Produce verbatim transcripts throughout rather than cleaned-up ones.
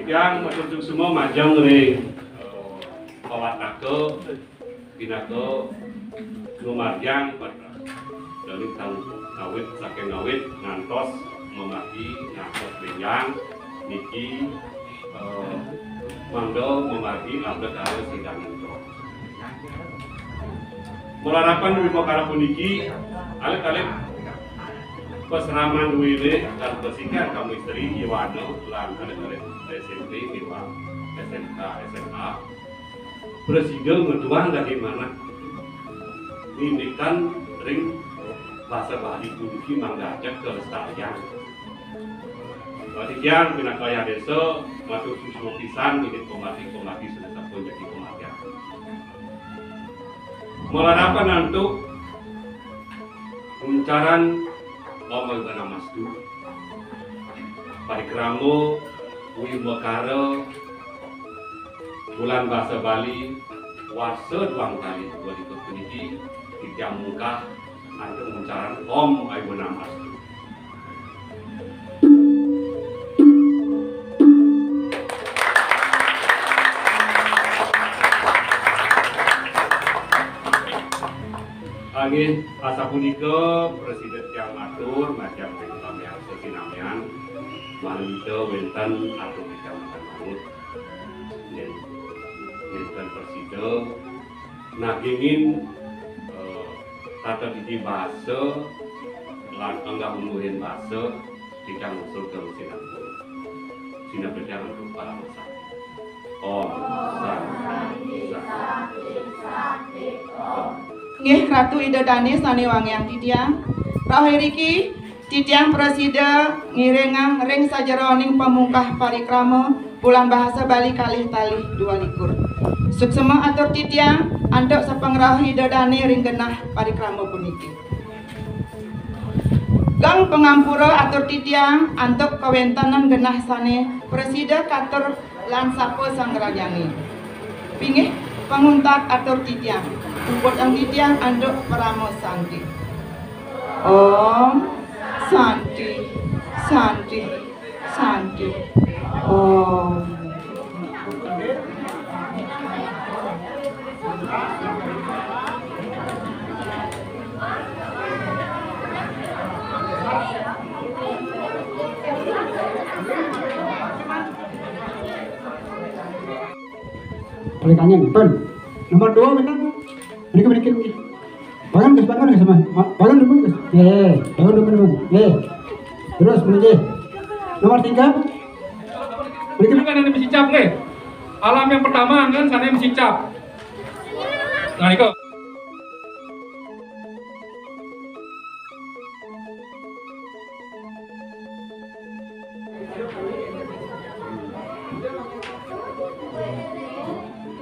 Tiang matur suksma majeng ring, eh, pawataka pinaka ngamargiang patra. Daning sang ngawit, saking ngawit ngantos mamargi ngantos bénjang niki, eh, mangda mamargi abda kala sidang ngantos. Malarapan wimbakara puniki, alit-alit pasraman wiwit lan pasikan kamu istri Iwana lan alit-alit S M P miwah S M K, S M A, prasida ngetuang daging manah nindikan ring basa Bali puniki mangda ajeg kalestarian. Titiang pinaka Ayah Desa, matur suksma pisan indik pamati-pamati sané sampun jagi pamatian. Malarapan antuk nguncaran Om Awiwenang Astu, parikrama wimbakara Bulan Basa Bali, warsa duang tali dua likur puniki, titiang mungkah antuk nguncaran Om Awiwenang Astu. Inggih, asapunika prasida tiang matur majeng ring pamiarsa sinamian, malih wénten atur titiang matur manut. Yén, yén ten prasida nagingin, eh, tata didi basa lan anggah ungguhin basa, titiang usul ka sinampun. Sinampun titiang antuk parama santi. Om Santi, Santi, Santi, Om. Inggih Ratu Ida Dané sané wangiang titiang. Rauh iriki titiang prasida ngiringang ring sajeroning pamungkah parikrama Bulan Bahasa Bali kalih tali dua likur. Suksma atur titiang antuk sapangrauh Ida Dané ring genah parikrama puniki. Geng pangampura atur titiang antuk kawéntenan genah sané prasida katur lan sapa sang rajané. Pinggih panguntat atur titiang, puputang titiang antuk parama santi. Om Santi, Santi, Santi, Om. Paling kangen, pun. Nomor dua, benar. Mriki, mriki, mriki. Bangun, Gus, bangun, Gus, sama. Ma-, bangun dulu, Gus. Eh, bangun dulu, bangun. Eh. Terus, mriki. Nomor tiga. Mriki. Kan ada mesti cap, nggih. Alam yang pertama, kan, sana yang mesti cap. Nah, nika.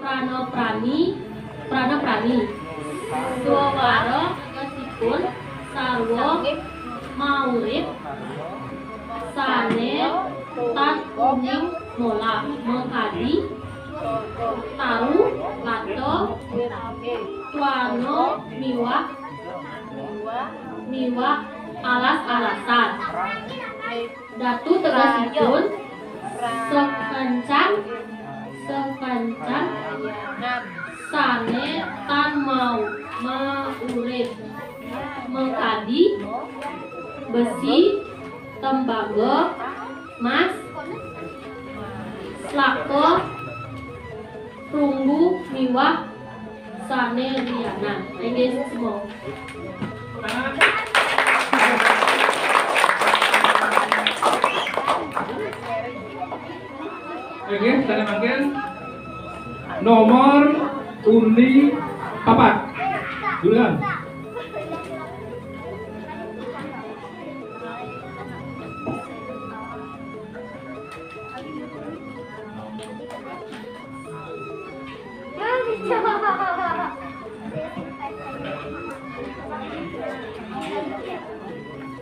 Prana prani, prana prani. Swara tegesipun sarwa maurip sané tan uning molah makadi taru, lata, twana miwah, miwah alas-alasan. Datu tegesipun sakancan, sakancan sané tan mau maurip makadi besi, tembaga, mas, slaka, perunggu miwah sané lianan. Inggih, semua. Inggih, sané mangkin nomor undi papat. Juragan.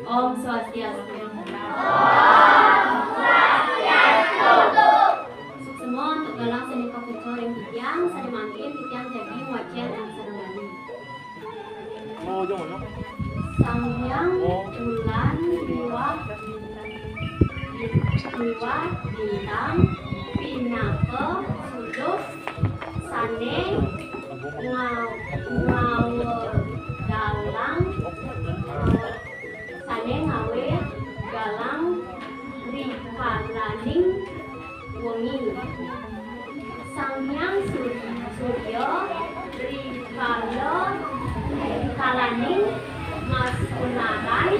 Om Swastiastu. Suksma antuk galang sané kapuja ring titiang, sané mangkin titiang jagi ngwacén aksara Bali. Sang Hyang Wulan miwah, miwah Bintang pinaka suluh sané nga-, ngawé galang, sané ngawé galang rikalaning wengi. Sang Hyang Sur-, Surya rikala, rikalaning masunaran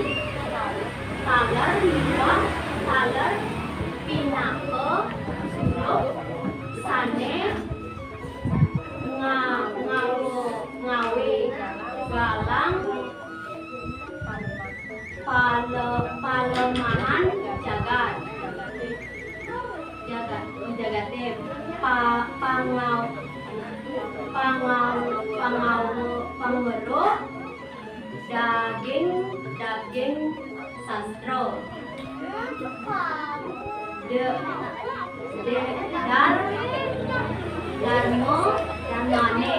taler miwah taler pinaka suluh sané nga-, ngawa-, ngawé galang pale-, palemahan jagat. Jagat, jagaté pa-, pangaw-, pangaw-, pangaw-, pangweruh daging, daging sastra. De-, de-, dar-, darma, darmané.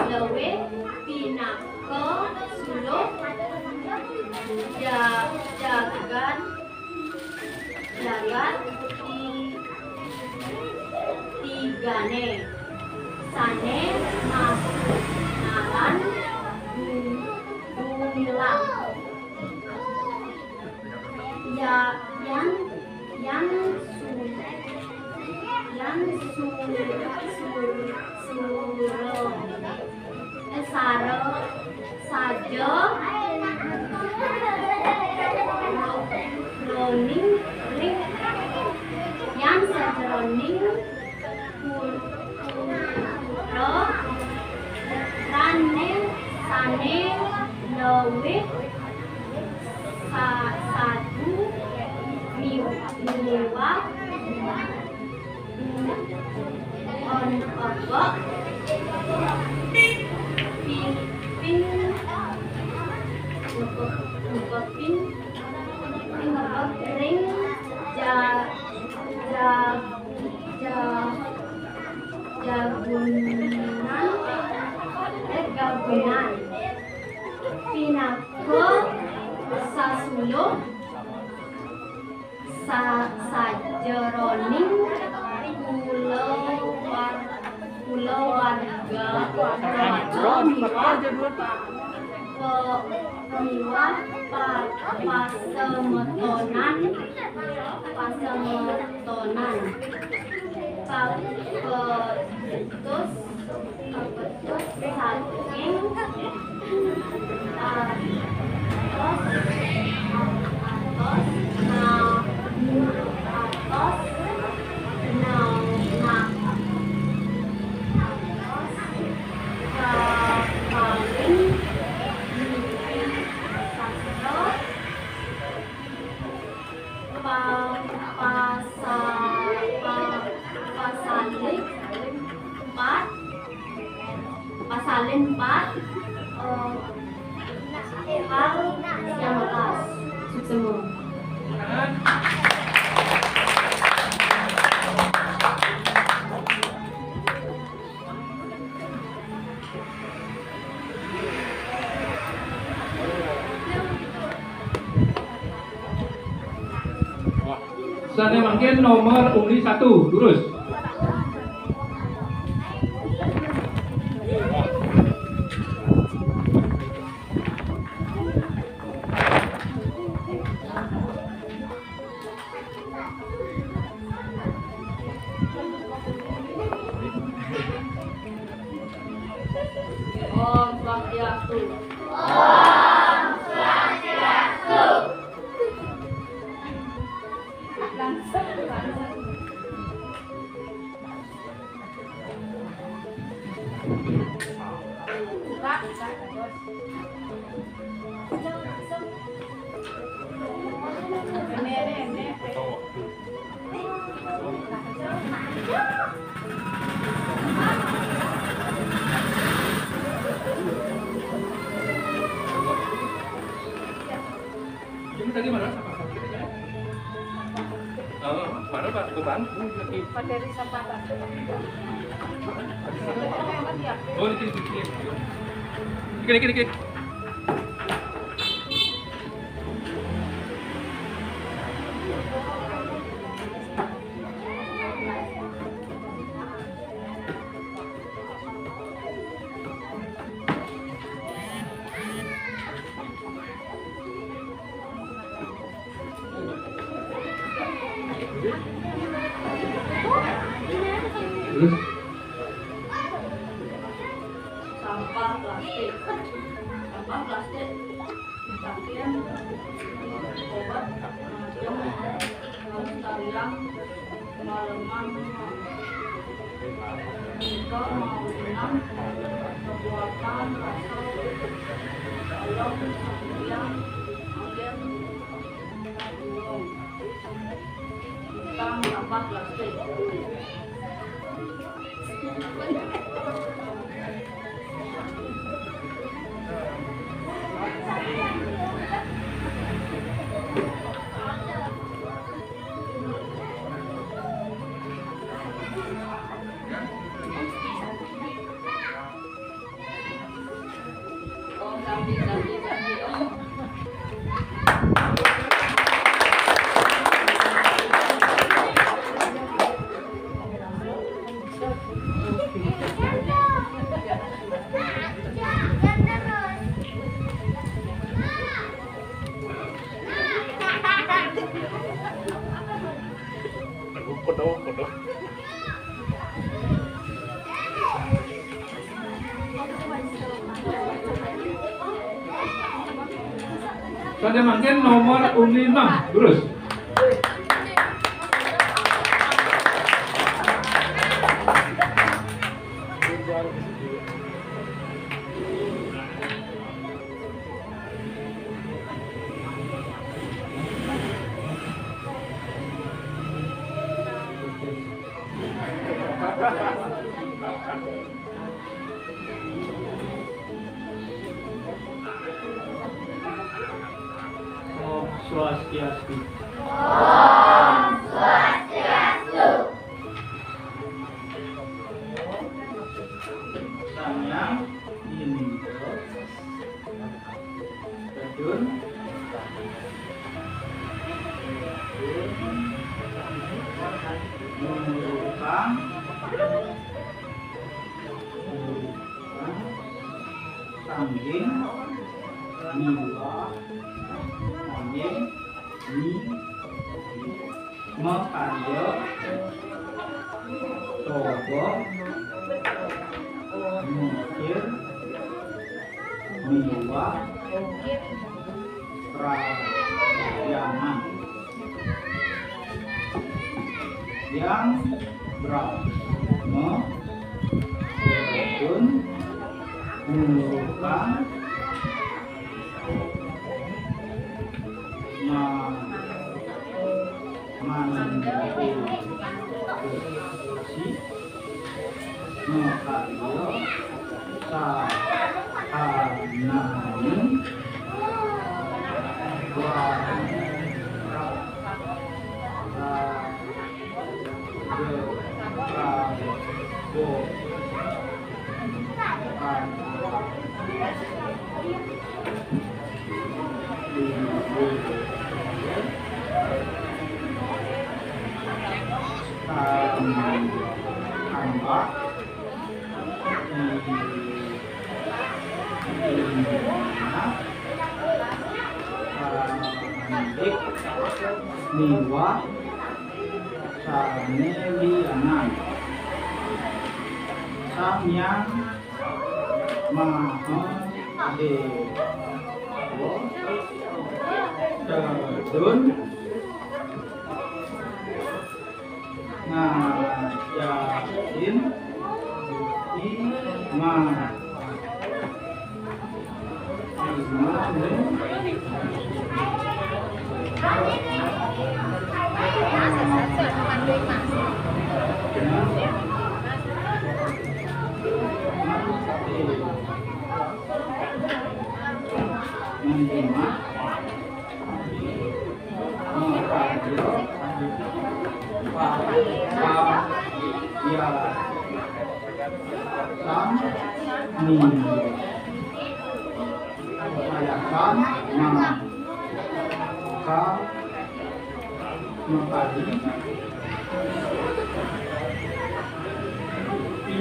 Luwih pinaka suluh ja-, jagat, jagat ti-, tigané. Sané masunaran gu-, gumilang. Ya, yan, yan su-, yan su-, su-, sura, eh, sara, saja, roning, ring, yan sajeroning Pu-, putra putrané sané luwih sa-, sadu mi-, miwah on-, obek pin-, pin-, obek, obek pin-, pin-, obek ring ja-, ja-, Ja-, jagunan, eh, gagunan. Pinaka sasuluh sa-, sajeroning kulawarga, kulawarga miwah pa-, miwah pa-, pasemetonan, pasemetonan. Kapetus, kapetus saking, ah, atos, atos, na-, atos, na-, na-, atos, ka-, kawin, mimpi, sastra, Pa-, pasa-, pa-, pasalin empat, pasalin empat, eh, hal yang lepas. Suksema. Sané mangkin nomor uli satu, lurus. Om Swastiastu. Om Swastiastu. Langsung, langsung. Ini tadi mana? Sampah plastik, ya? Oh, mana, Pak? Beban? Materi sampah plastik. Oh, ini, ini, ini. Ini, ini, ini. Terus? Sampah plastik. Sampah plastik. Tapi yang obat, eh, yang harus tarian malaman. Jika mau senang, perbuatan rasa Allah yang ambil tentang sampah plastik. Pada mangkin nomor unli enam, terus. Om Swastiastu. Om Swastiastu. Sangyang Indra Kedun Mengurukang Sangging Niwa Sangging Ni Makarya Coba Mukir Miwah Prayangan Yang Brahma Pun Murukang Nah, manunggu si makarya sahananing warga. Miwah sané liyanan. Sang Hyang Maha Déwa Tedun ngayahin iman. Sang Minggu. Kayakan nang ka mengkaji pi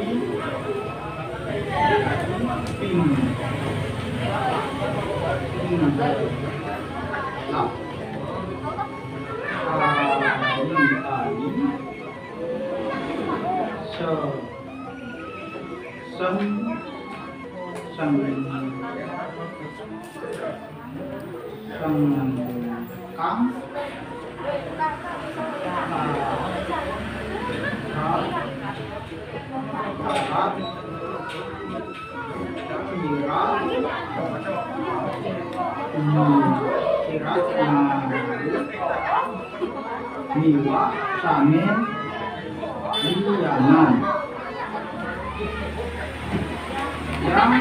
pin pin lap kali kali Sen, sen, sen, kang, ah, ah, ah, kira, hmm, kira, nah, miwah sané liyanan. Yang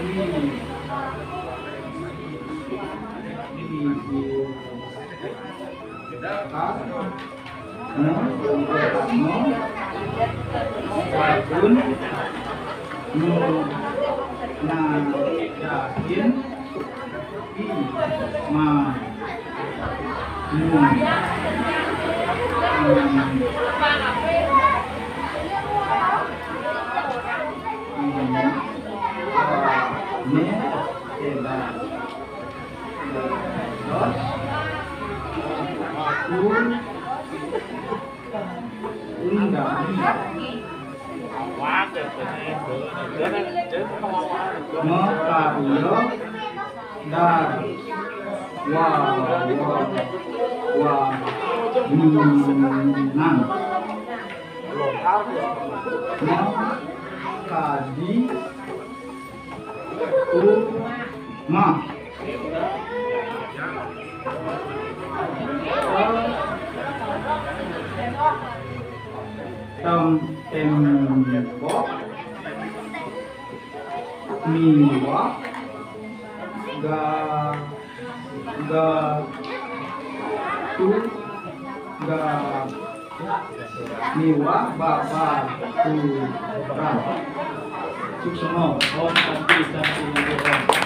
di, di, di, Makarya dar, wa, wa, wa, minang. Makadi uma. Tem, tembok miwah ga, ga, tu, ga, miwah babaturan. Suksma. Om Santi, Santi, Santi, Om.